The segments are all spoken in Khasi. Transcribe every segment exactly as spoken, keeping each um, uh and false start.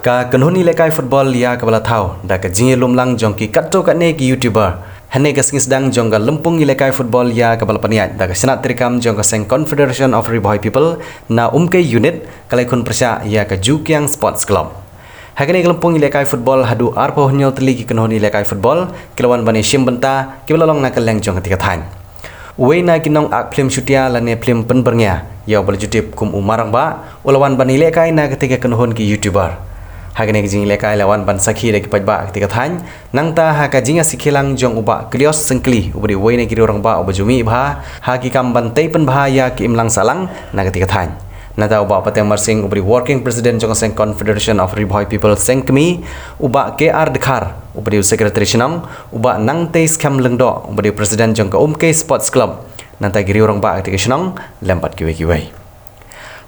Ka kynhun ïalehkai football ïa kaba la thaw da ka jingïalum lang jong ki katto katne ki YouTuber. Hynne ka sngi sdang jong ka lympung ïalehkai football ïa kaba la pynïaid da ka shnat treikam jong ka seng Confederation of Ri Bhoi People na Umkei Unit ka la ïakhun pyrshah ïa ka Jukiang Sports Club. Ha kane ka lympung ïalehkai football haduh arphew hynñiew tylli ki kynhun ïalehkai football ki la wan ban ïashim bynta kiba la long na kylleng jong katei ka thaiñ. Uwei na ki nongak phlim shutia lane phlim pynbyrngia ïa uba la ju tip kum u Mar Rangbah u la wan ban ïalehkai na katei ka kynhun ki YouTuber. Ha kane ka jingïalehkai la wan ban sakhi da ki paidbah katei ka thaiñ. Nangta ha ka jingïasikhi lang jong u Bah Klios Syngkli uba dei uwei na ki riew rangbah uba ju mih bha ha ki kam ban tei pynbha ïa ki imlang sahlang na katei ka thaiñ. Nangta u Bah Pateng Marsing uba dei working president jong ka seng Confederation of Ri Bhoi People seng kmie, u Bah K R Dkhar uba dei u secretary shnong, u Bah Nangtei Skhem Lyngdoh uba dei president jong ka Umkei Sports Club, nangta ki riew rangbah katei ka shnong lem bad kiwei kiwei.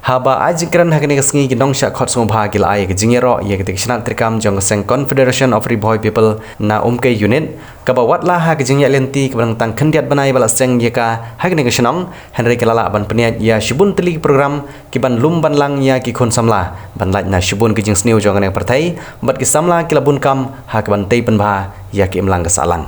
Haba ai jingkren ha kane ka sngi ki nongshah khot sngewbha ki la ai ka jingïaroh ïa katei ka shnat treikam jong ka seng Confederation of Ri Bhoi People na Umkei Unit kaba watla ha ka jingïaid lynti kaba dang tang khyndiat bnai ba la seng ïa ka ha kane ka shnong, hynrei ki la lah ban pynïaid ïa shibun tylli ki program ki ban lum ban lang ïa ki khun samla ban lait na shibun ki jingsniew jong kane ka pyrthei bad ki samla ki la bun kam ha ka ban tei pynbha ïa ki imlang ka sahlang.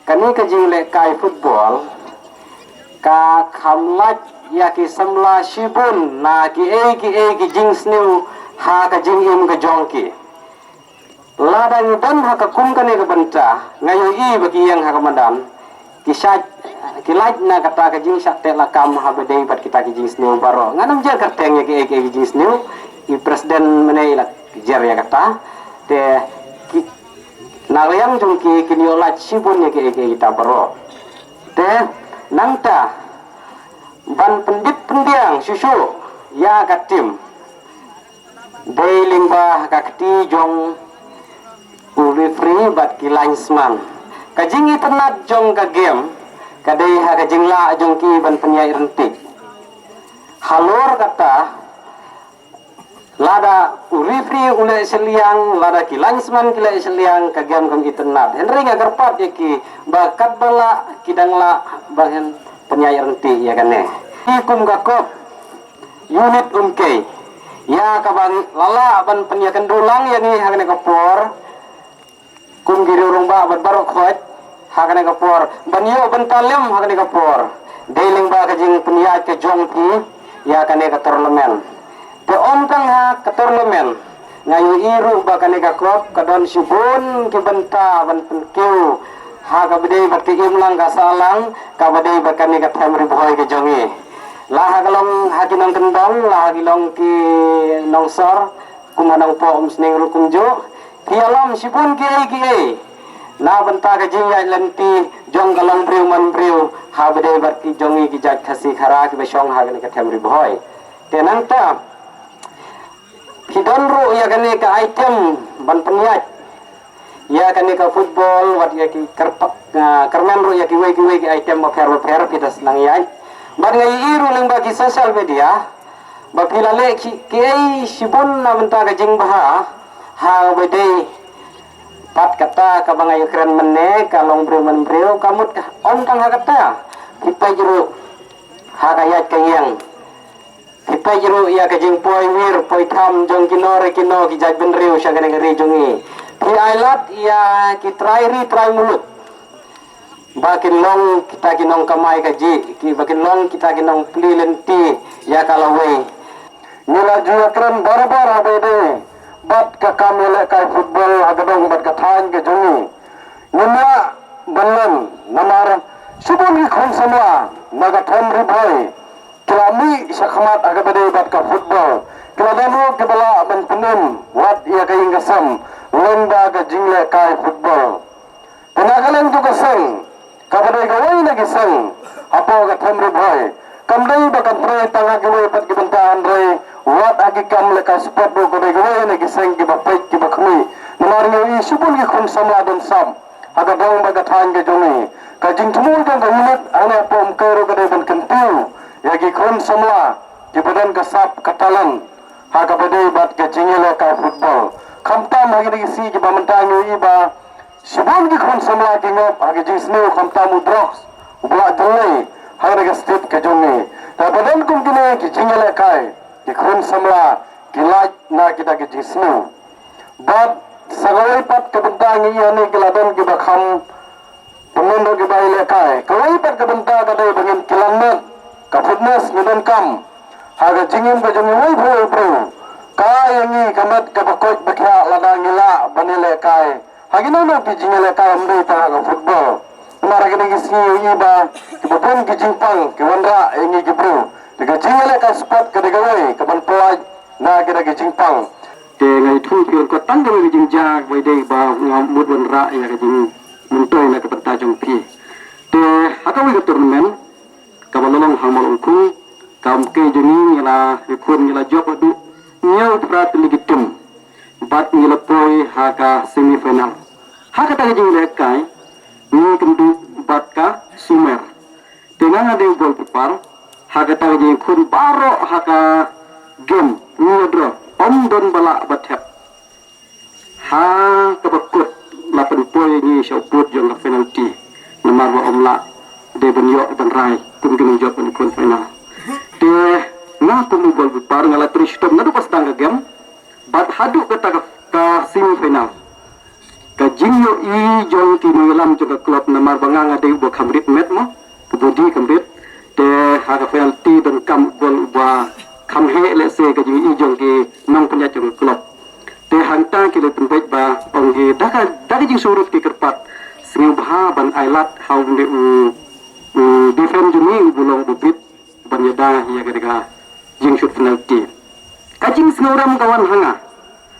Kane ka jinglehkai football ka kham lait ïa ki samla shibun na kiei kiei ki jingsniew ha ka jingim ka jong ki. Lada ngi don ha ka kum kane ka bynta, nga ïohi ba ki ïeng ha ka madan ki shait, ki lait na kata ka jingshah teh lakam haba dei bad kita ki jingsniew baroh. Ngan ym jer kyrteng ïa kiei kiei ki jingsniew, i president mynne i la jer ïa kata. Te ki, na liang jong ki kin ïoh lait shibun ïa kiei kiei kita baroh. Te nangta ban pyndit pyndiang shuh shuh ïa ka team. Dei lyngba ka kti jong u referee bad ki linesman. Ka jingitynnad jong ka game ka dei ha ka jinglah jong ki ban pynïaid ryntih. Halor kata, lada u referee u leh shiliang, lada ki linesman ki leh shiliang, ka game kam itynnad. Hynrei nga kyrpad ïa ki ba katba lah ki dang lah ban pynïaid ryntih ïa kane. Ki kum ka kop Unit Umkei, ïa kaba la lah ban pynïakynduh lang ïa ngi ha kane ka por. Kum ki riew rangbah bad baroh khoit ha kane ka por ban ïoh bynta lem ha kane ka por. Dei lyngba ka jingpynïaid ka jong ki ïa kane ka tournament. Te ym tang ha ka tournament, nga ïohi ruh ba kane ka kop ka don shibun ki bynta ban pynkiew ha kaba dei bad ka imlang ka sahlang kaba dei bad kane ka them Ri Bhoi ka jong ngi. La ha ka long ha ki nongkyndong, la ha ki long ki nongsor, kum ha Nongpoh Umsning ruh kumjuh. Ki ïalam shibun kiei kiei na bynta ka jingïaid lynti jong ka longbriew manbriew haba dei bad ki jong ngi ki jait Khasi Khara kiba shong ha kane ka them Ri Bhoi. Te nangta ki don ruh ïa kane ka item ban pynïaid ïa kane ka football, wat ïa ki kyrpak, ah, kyrmen ruh ïa kiwei kiwei ki item bapher bapher phi da sdang ïaid. Bad nga ïohi ruh lyngba ki social media ba phi la leh ki, kiei shibun na bynta ka jingbha haba dei pat kata kaba nga ïakren mynne ka longbriew manbriew, ka mut ka ym tang ha kata, phi peit ruh ha ka ïaid ka ïeng. Phi peit ruh ïa ka jingpoi wir poi tham jong kino re kino ki jaitbynriew sha kane ka ri jong ngi. Phi ailad ïa ki trai ri trai muluk ba kin long kita ki nongkamai kajih, ki, ba kin long kita ki nongplie lynti ïa ka lawei. Ngi la ju ïakren barabor haba ïadei bad ka kam ïalehkai football ha ka dong bad ka thaiñ ka jong ngi. Ngim lah ban len namar shibun ki khun samla na ka Them Ri Bhoi ki la mih shakhmat ha kaba ïadei bad ka football. Ki la don ruh kiba lah ban pynim wat ïa ka ïing ka sem lyngba ka jinglehkai football. Te na ka liang jong ka seng kaba dei kawei na ki seng hapoh ka Them Ri Bhoi, kam dei ba kan trei tang ha kiwei pat ki bynta, hynrei wat ha ki kam lehkai sport ruh ka dei kawei na ki seng kiba peit kiba khmih. Namar ngi ïohi shibun ki khun samla don sap ha ka dong bad ka thaiñ ka jong ngi. Ka jingthmu jong ka unit hangne hapoh Umkeiñ ruh ka dei ban kyntiew ïa ki khun samla kiba don ka sap ka talent ha kaba ïadei bad ka jingïalehkai football. Khamtam ha kine ki sngi kiba mynta ngi ïohi ba shibun ki khun samla ki ngop ha ki jingsniew khamtam u drugs uba la jyllei ha kane ka state ka jong ngi. Te ba don kum kine ki jingïalehkai, ki khun samla ki lait na kita ki jingsniew. Bad sa kawei pat ka bynta ngi ïohi hangne ki la don kiba kham pynmynduh kiba ïalehkai. Kawei pat ka bynta ka dei ba ngin kylla met ka fitness, ngi donkam ha ka jingim ka jong uwei pa uwei u briew. Ka ïa ngi ka met kaba koit ba khiah lada ngi lah ban ïalehkai ha kino kino ki jingïalehkai, ym dei tang ha ka football. Namar ha kine ki sngi ngi ïohi ba kiba bun ki jingpang ki wanrah ïa ngi ki briew. Te ka jingïalehkai sport ka dei kawei kaban pyllait na kita ki jingpang. Te nga ïathuh ïa phi, ko tang kawei ka jingjia kaba ïadei ba nga mut wanrah ïa ka jingmyntoi na ka bynta jong phi. Te ha kawei ka tournament kaba la long ha Mawlai Umkhrung, ka Umkeiñ jong ngi ngi la ïakhun, ngi la jop haduh hynñiew phra tylli ki team bad ngi la poi ha ka semi final. Ha kata ka jinglehkai ngi kynduh bad ka Sumer. Te nga nga dei u goalkeeper ha kata ka jingïakhun, baroh ha ka game ngi la draw, ym don ba lah ba thep. Ha kaba kut la pynpoi ïa ngi sha u pud jong ka penalty namar ba ym lah dei ban ïoh ban rai kum ki nongjop ban ïakhun final. Te nga kum u goalkeeper nga la trei shitom naduh ba sdang ka game bad haduh kata ka, ka semi final. Ka jingïohi jong ki nongïalam jong ka club namar ba nga nga dei uba kham rit met mo, ka body kham rit. Te ha ka penalty donkam u gol uba kham heh lehse ka jingïohi jong ki nongpynïaid jong ka club. Te hangta ki la pynbeit ba ong ki da ka, da ka jingsngewrit ki kyrpad sngewbha ban ailad ha une u, u defense jong ngi uba long uba bit ban ïada ïa ka, ka jingshoot penalty. Ka jingsngewrem ka wan ha nga.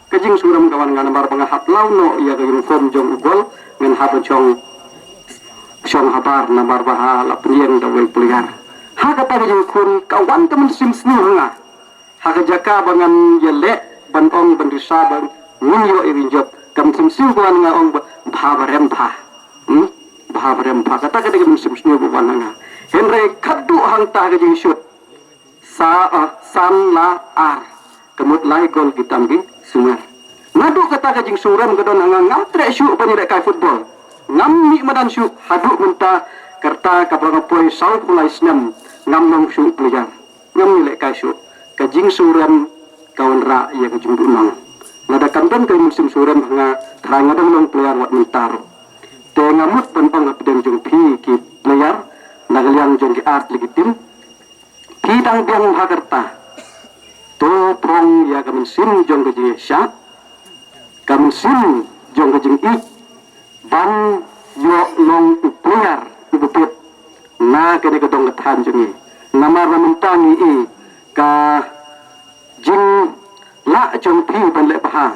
Ka jingsngewrem ka wan ha nga namar ba nga hap law noh ïa ka uniform jong u gol, ngan hap ban shong, shong habar namar ba ha la pynïeng da uwei u player. Ha kata ka jingïakhun ka wan ka mynsiem sniew ha nga. Ha ka jaka ba ngan ïaleh ban ong ban risa ba ngin ïoh ïa ka jingjop, ka mynsiem sniew ka wan ha nga, ong ba bha ba rem bha. Hmm? Bha ba rem bha. Kata ka dei ka mynsiem sniew ba wan ha nga. Hynrei khatduh hangta ka jingshoot sa, ah, san la ar, ka mut lai gol ki tam ki Sumer. Naduh kata ka jingsngewrem ka don ha nga, ngam treh shuh ban ïalehkai football. Ngam mih madan shuh haduh mynta, ka rta kaba nga poi sawphew lai snem ngam long shuh player. Ngam ïalehkai shuh. Ka jingsngewrem ka wanrah ïa ka jingduhnong. Lada kam don ka mynsiem sngewrem ha nga, tharai nga dang long player wat mynta ruh. Te nga mut ban ong hapdeng jong phi ki player na ka liang jong ki ar tylli ki team, phi dang biang ha ka rta, to phong ïa ka mynsiem jong ka jingïasyah, ka mynsiem jong ka jingïeit ban ïoh long u player uba pit na kane ka dong ka thaiñ jong ngi. Namar ba mynta ngi i ka jinglah jong phi ban leh bha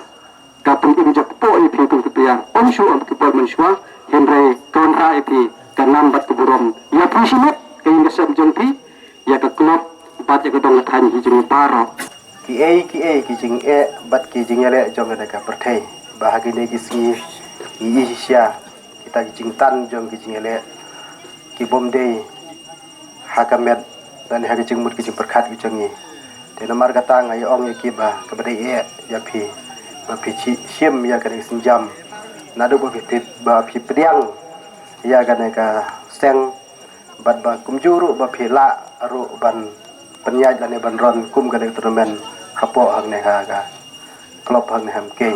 ka pynim jakpoh ïa phi kum ki player. Ym shu ong ki bol mynshuwa, hynrei ka wanrah ïa phi ka nam bad ka burom ïa phi shimet, ka ïing ka sem jong phi, ïa ka club bad ïa ka dong ka thaiñ hi jong ngi baroh. Kiei kiei ki jingeh bad ki jingïaleh jong kane ka pyrthei ba ha kine ki sngi ngi ïohi shisha kita ki jingtan jong ki jingïaleh ki bym dei ha ka met lane ha ka jingmut ka jingpyrkhat ka jong ngi. Te namar kata nga ïa ong ïa ki ba kaba dei eh ïa phi ba phi shi-, shim ïa kane ka sienjam naduh ba phi, phi, ba phi pdiang ïa kane ka seng bad ba kumjuh ruh ba phi lah ruh ban pynïaid lane ban run kum kane ka tournament hapoh hangne ha ka club hangne ha Umkeiñ.